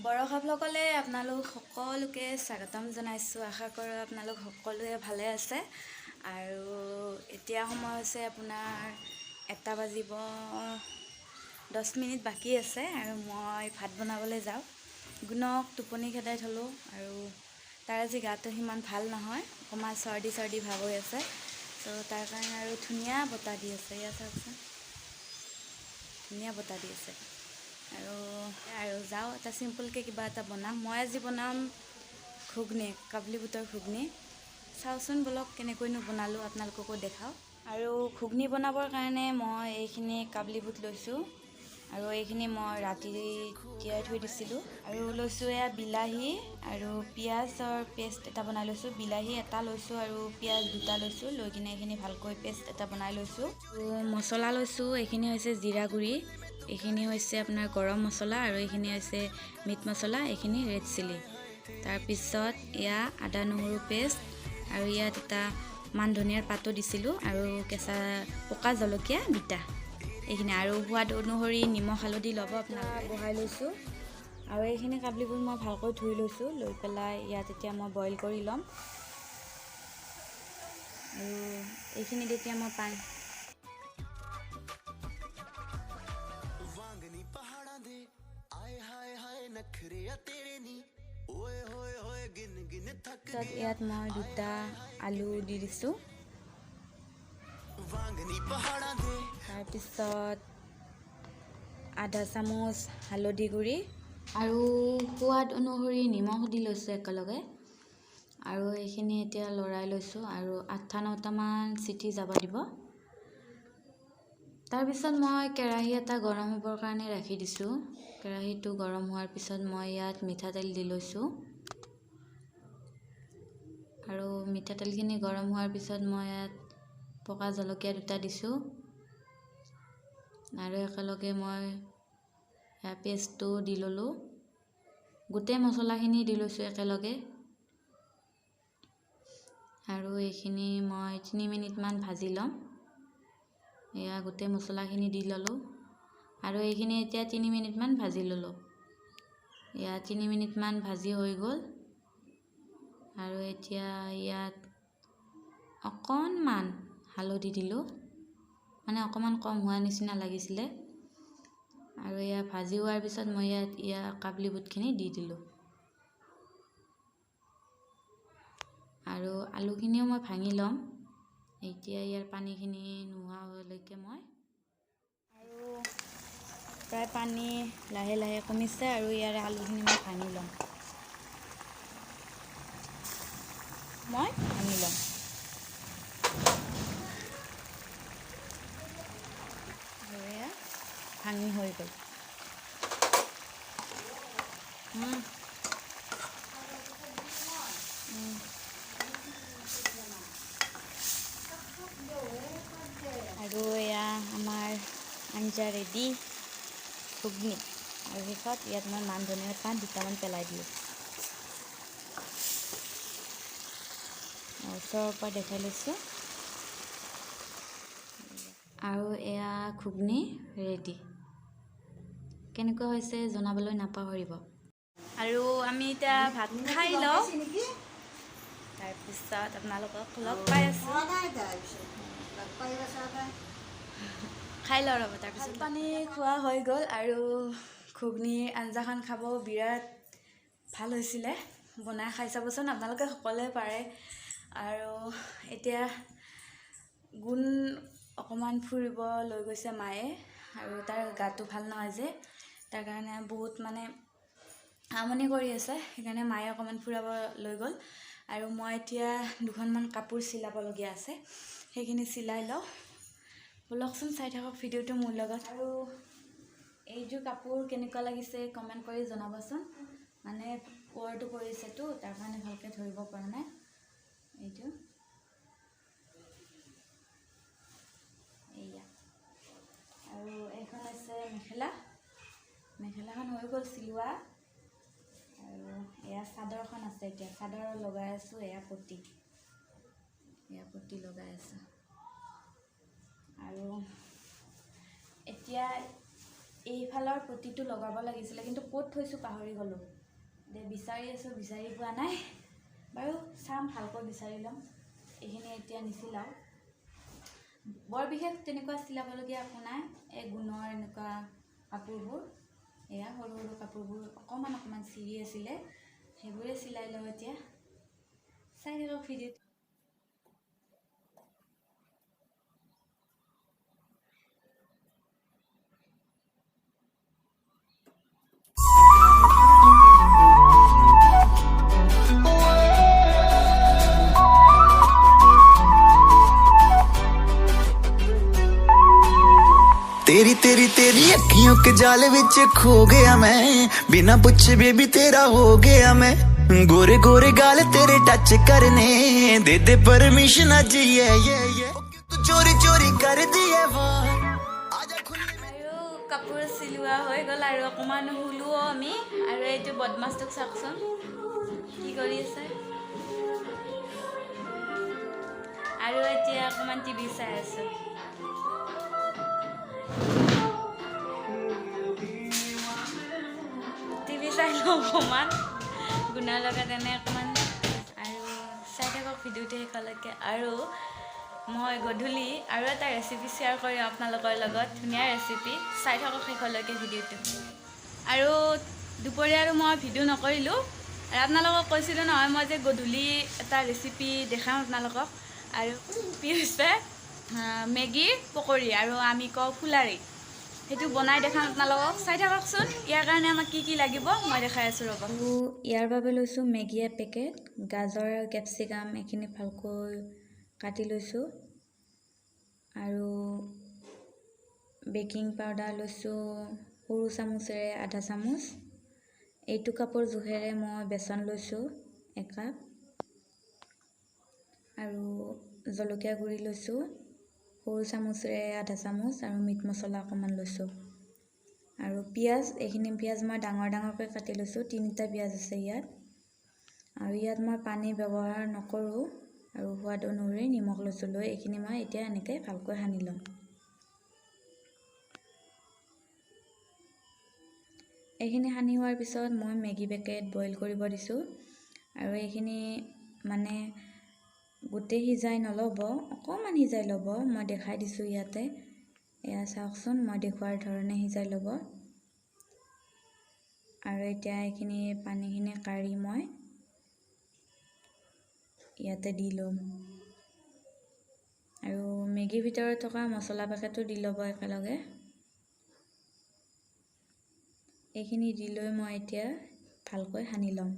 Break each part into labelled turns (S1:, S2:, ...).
S1: বৰষা ব্লগলৈ আপোনালোক সকলোকে স্বাগতম জনাইছোঁ। আশা কৰোঁ আপোনালোক সকলোৱে ভালে আছে। আৰু এতিয়া সময় হৈছে আপোনাৰ 1 বাজিব 10 মিনিট বাকী আছে আৰু মই ভাত বনাবলৈ যাওঁ। গুণক টোপনি খেদাই থ'লোঁ আৰু তাৰ আজি গাটো সিমান ভাল নহয়, অকণমান চৰ্দি চৰ্দি ভাৱ হৈ আছে। ত' তাৰ কাৰণে আৰু ধুনীয়া বতাহ দি আছে, এয়া চাওকচোন, ধুনীয়া বতাহ দি আছে। আৰু আৰু যাওঁ, এটা চিম্পুলকৈ কিবা এটা বনাম। মই আজি বনাম ঘুগনি, কাবুলি বুটৰ ঘুগনি। চাওঁচোন ব'লক, কেনেকৈনো বনালোঁ আপোনালোককো দেখাওঁ। আৰু ঘুগনি বনাবৰ কাৰণে মই এইখিনি কাবুলি বুট লৈছোঁ আৰু এইখিনি মই ৰাতি তিয়াই থৈ দিছিলোঁ। আৰু লৈছোঁ এয়া বিলাহী আৰু পিঁয়াজৰ পেষ্ট এটা বনাই লৈছোঁ। বিলাহী এটা লৈছোঁ আৰু পিঁয়াজ দুটা লৈছোঁ, লৈ কিনে এইখিনি ভালকৈ পেষ্ট এটা বনাই লৈছোঁ। আৰু মছলা লৈছোঁ, এইখিনি হৈছে জিৰা গুড়ি, এইখিনি হৈছে আপোনাৰ গৰম মছলা আৰু এইখিনি হৈছে মিট মছলা, এইখিনি ৰেড চিলি। তাৰপিছত এয়া আদা নহৰু পেষ্ট আৰু ইয়াত এটা মান ধনিয়াৰ পাতো দিছিলোঁ আৰু কেঁচা পকা জলকীয়া দুটা, এইখিনি। আৰু সোৱাদ অনুসৰি নিমখ হালধি ল'ব আপোনালোকে। বহাই লৈছোঁ আৰু এইখিনি কাবুলিবোৰ মই ভালকৈ ধুই লৈছোঁ। লৈ পেলাই ইয়াত এতিয়া মই বইল কৰি ল'ম আৰু এইখিনিত এতিয়া মই পানী
S2: ਵਾਂਗ ਨੀ ਪਹਾੜਾਂ ਦੇ, ਆਏ ਹਾਏ ਹਾਏ, ਨਖਰੇ ਆ ਤੇਰੇ ਨੀ, ਓਏ ਹੋਏ ਹੋਏ, ਗਿਣ ਗਿਣ ਥੱਕ
S1: পিছত ইয়াত মই দুটা আলু দি দিছোঁ।
S2: ਵਾਂਗ ਨੀ ਪਹਾੜਾਂ ਦੇ।
S1: তাৰপিছত আধা চামুচ হালধি গুড়ি আৰু সোৱাদ অনুসৰি নিমখ দি লৈছোঁ একেলগে। আৰু এইখিনি এতিয়া লৰাই লৈছোঁ আৰু 8টা 9টামান চিটি যাব দিব। তাৰপিছত মই কেৰাহী এটা গৰম হ'বৰ কাৰণে ৰাখি দিছোঁ। কেৰাহীটো গৰম হোৱাৰ পিছত মই ইয়াত মিঠাতেল দি লৈছোঁ আৰু মিঠাতেলখিনি গৰম হোৱাৰ পিছত মই ইয়াত পকা জলকীয়া দুটা দিছোঁ আৰু একেলগে মই পেষ্টটো দি ল'লোঁ। গোটেই মছলাখিনি দি লৈছোঁ একেলগে আৰু এইখিনি মই 3 মিনিটমান ভাজি ল'ম। এয়া গোটেই মছলাখিনি দি ল'লোঁ আৰু এইখিনি এতিয়া 3 মিনিটমান ভাজি ল'লোঁ। এয়া 3 মিনিটমান ভাজি হৈ গ'ল আৰু এতিয়া ইয়াত অকণমান হালধি দিলোঁ, মানে অকণমান কম হোৱা নিচিনা লাগিছিলে। আৰু এয়া ভাজি হোৱাৰ পিছত মই ইয়াত ইয়াৰ কাবুলি বুটখিনি দি দিলোঁ আৰু আলুখিনিও মই ভাঙি ল'ম। এতিয়া ইয়াৰ পানীখিনি নোহোৱা হোৱালৈকে মই আৰু প্ৰায় পানী লাহে লাহে কমিছে আৰু ইয়াৰে আলুখিনি মই ভাঙি ল'ম। মই ভাঙি ল'ম আৰু এয়া ভাঙি হৈ গ'ল। আৰু এয়া আমাৰ আঞ্জা ৰেডি, ঘুগনি। আৰু শেষত ইয়াত মই মান ধনিয়াৰ পাত দুটামান পেলাই দিলোঁ। ওচৰৰ পৰা দেখাই লৈছোঁ। আৰু এয়া ঘুগনি ৰেডি। কেনেকুৱা হৈছে জনাবলৈ নাপাহৰিব। আৰু আমি এতিয়া ভাত খাই লওঁ, তাৰপিছত আপোনালোকক লগ পাই আছোঁ। খাই লওঁ ৰ'ব। তাৰপিছত পানী খোৱা হৈ গ'ল আৰু ঘুগনিৰ আঞ্জাখন খাব বিৰাট ভাল হৈছিলে। বনাই খাই চাবচোন আপোনালোকে, সকলোৱে পাৰে। আৰু এতিয়া গুণ অকণমান ফুৰিব লৈ গৈছে মায়ে আৰু তাৰ গাটো ভাল নহয় যে, তাৰ কাৰণে বহুত মানে আমনি কৰি আছে, সেইকাৰণে মায়ে অকণমান ফুৰাব লৈ গ'ল। আৰু মই এতিয়া দুখনমান কাপোৰ চিলাবলগীয়া আছে, সেইখিনি চিলাই লওঁ। ব'লকচোন, চাই থাকক ভিডিঅ'টো মোৰ লগত। আৰু এইযোৰ কাপোৰ কেনেকুৱা লাগিছে কমেণ্ট কৰি জনাবচোন। মানে পোহৰটো পৰিছেতো, তাৰ কাৰণে ভালকৈ ধৰিব পৰা নাই। এইটো এইয়া। আৰু এইখন হৈছে মেখেলা। মেখেলাখন হৈ গ'ল চিলোৱা আৰু এয়া চাদৰখন আছে। এতিয়া চাদৰ লগাই আছোঁ। এয়া পতি, এয়া পতি লগাই আছোঁ। আৰু এতিয়া এইফালৰ পটিটো লগাব লাগিছিলে, কিন্তু ক'ত থৈছোঁ পাহৰি গ'লোঁ। দে বিচাৰি আছোঁ, বিচাৰি পোৱা নাই। বাৰু চাম, ভালকৈ বিচাৰি ল'ম। এইখিনি এতিয়া নিচিলাওঁ, বৰ বিশেষ তেনেকুৱা চিলাবলগীয়া একো নাই। এই গুণৰ এনেকুৱা কাপোৰবোৰ, এয়া সৰু সৰু কাপোৰবোৰ অকণমান অকণমান চিৰি আছিলে, সেইবোৰে চিলাই লওঁ এতিয়া। চাই থাকক ভিডিঅ'টো।
S2: तेरी तेरी तेरी अखियों के जाल विच खो गया मैं, बिना पूछे बेबी तेरा हो गया मैं। गोरे गोरे गाल तेरे टच करने, दे दे परमिशन अज ये ये ये। तू चोरी चोरी कर दी है वार, आजा खुले।
S1: আৰু কাপোৰ চিলোৱা হৈ গ'ল আৰু অকণমান শুলোও আমি। আৰু এইটো বদমাছটোক চাওকচোন কি কৰি আছে। আৰু এতিয়া অকণমান টিভি চাই আছোঁ। টিভি চাই লওঁ অকণমান গুণাৰ লগত এনে অকণমান। আৰু চাই থাকক ভিডিঅ'টো শেষলৈকে। আৰু মই গধূলি আৰু এটা ৰেচিপি শ্বেয়াৰ কৰিম আপোনালোকৰ লগত, ধুনীয়া ৰেচিপি। চাই থাকক শেষলৈকে ভিডিঅ'টো। আৰু দুপৰীয়া আৰু মই ভিডিঅ' নকৰিলোঁ। আৰু আপোনালোকক কৈছিলোঁ নহয় মই যে গধূলি এটা ৰেচিপি দেখাম আপোনালোকক। আৰু ৰেচিপি হৈছে মেগীৰ পকৰি, আৰু আমি কওঁ ফুলাৰি। সেইটো বনাই দেখাম আপোনালোকক, চাই থাককচোন। ইয়াৰ কাৰণে আমাক কি কি লাগিব মই দেখাই আছোঁ, ৰ'ব। আৰু ইয়াৰ বাবে লৈছোঁ মেগী এপেকেট, গাজৰ আৰু কেপচিকাম এইখিনি ভালকৈ কাটি লৈছোঁ। আৰু বেকিং পাউডাৰ লৈছোঁ সৰু চামুচেৰে আধা চামুচ। এইটো কাপৰ জোখেৰে মই বেচন লৈছোঁ একাপ। আৰু জলকীয়া গুড়ি লৈছোঁ সৰু চামুচেৰে আধা চামুচ। আৰু মিট মছলা অকণমান লৈছোঁ। আৰু পিঁয়াজ, এইখিনি পিঁয়াজ মই ডাঙৰ ডাঙৰকৈ কাটি লৈছোঁ, 3টা পিঁয়াজ আছে ইয়াত। আৰু ইয়াত মই পানী ব্যৱহাৰ নকৰোঁ। আৰু সোৱাদ অনুসৰি নিমখ লৈছোঁ। লৈ এইখিনি মই এতিয়া এনেকৈ ভালকৈ সানি ল'ম। এইখিনি সানি হোৱাৰ পিছত মই মেগী পেকেট বইল কৰিব দিছোঁ। আৰু এইখিনি মানে গোটেই সিজাই নল'ব, অকণমান সিজাই ল'ব। মই দেখাই দিছোঁ ইয়াতে, এয়া চাওকচোন, মই দেখুওৱাৰ ধৰণে সিজাই ল'ব। আৰু এতিয়া এইখিনি পানীখিনি কাঢ়ি মই ইয়াতে দি ল'ম। আৰু মেগীৰ ভিতৰত থকা মছলা পেকেটো দি ল'ব একেলগে। এইখিনি দি লৈ মই এতিয়া ভালকৈ সানি ল'ম।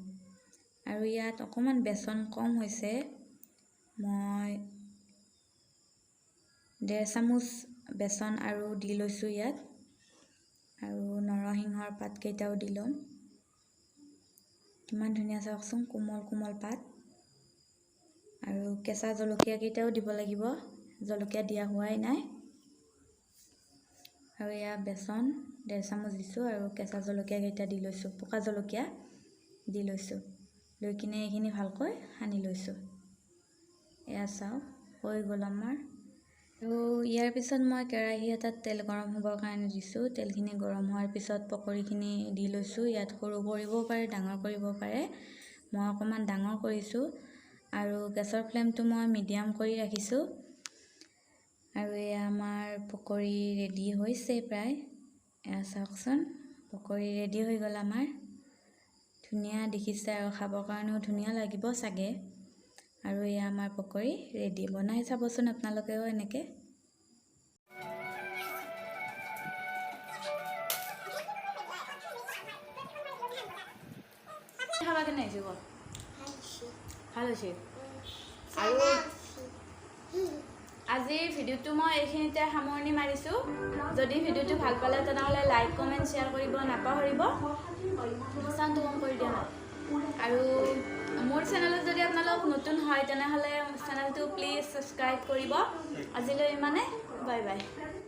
S1: আৰু ইয়াত অকণমান বেচন কম হৈছে, মই 1.5 চামুচ বেচন আৰু দি লৈছোঁ ইয়াত। আৰু নৰসিংহৰ পাতকেইটাও দি ল'ম। কিমান ধুনীয়া চাওকচোন, কোমল কোমল পাত। আৰু কেঁচা জলকীয়া কেইটাও দিব লাগিব, জলকীয়া দিয়া হোৱাই নাই। আৰু এয়া বেচন 1.5 চামুচ দিছোঁ আৰু কেঁচা জলকীয়া কেইটা দি লৈছোঁ, পকা জলকীয়া দি লৈছোঁ। লৈ কিনে এইখিনি ভালকৈ সানি লৈছোঁ। এয়া চাওক, হৈ গ'ল আমাৰ। আৰু ইয়াৰ পিছত মই কেৰাহী এটাত তেল গৰম হ'বৰ কাৰণে দিছোঁ। তেলখিনি গৰম হোৱাৰ পিছত পকৰিখিনি দি লৈছোঁ। ইয়াত সৰু কৰিবও পাৰে, ডাঙৰ কৰিব পাৰে, মই অকণমান ডাঙৰ কৰিছোঁ। আৰু গেছৰ ফ্লেমটো মই মিডিয়াম কৰি ৰাখিছোঁ। আৰু এয়া আমাৰ পকৰি ৰেডি হৈছে প্ৰায়। এয়া চাওকচোন, পকৰি ৰেডি হৈ গ'ল আমাৰ। ধুনীয়া দেখিছে আৰু খাবৰ কাৰণেও ধুনীয়া লাগিব চাগে। আৰু এয়া আমাৰ পকৰি ৰেডি। বনাই চাবচোন আপোনালোকেও এনেকৈ। খাবা কেনে হৈছে ক? ভাল হৈছে। আৰু আজিৰ ভিডিঅ'টো মই এইখিনিতে সামৰণি মাৰিছোঁ। যদি ভিডিঅ'টো ভাল পালে তেনেহ'লে লাইক, কমেণ্ট, শ্বেয়াৰ কৰিব নাপাহৰিব। চাউণ্ডটো কম কৰি দিয়া না। আৰু মোৰ চেনেলত যদি আপোনালোক নতুন হয় তেনেহ'লে চেনেলটো প্লিজ ছাবস্ক্ৰাইব কৰিব। আজিলৈ ইমানে, বাই বাই।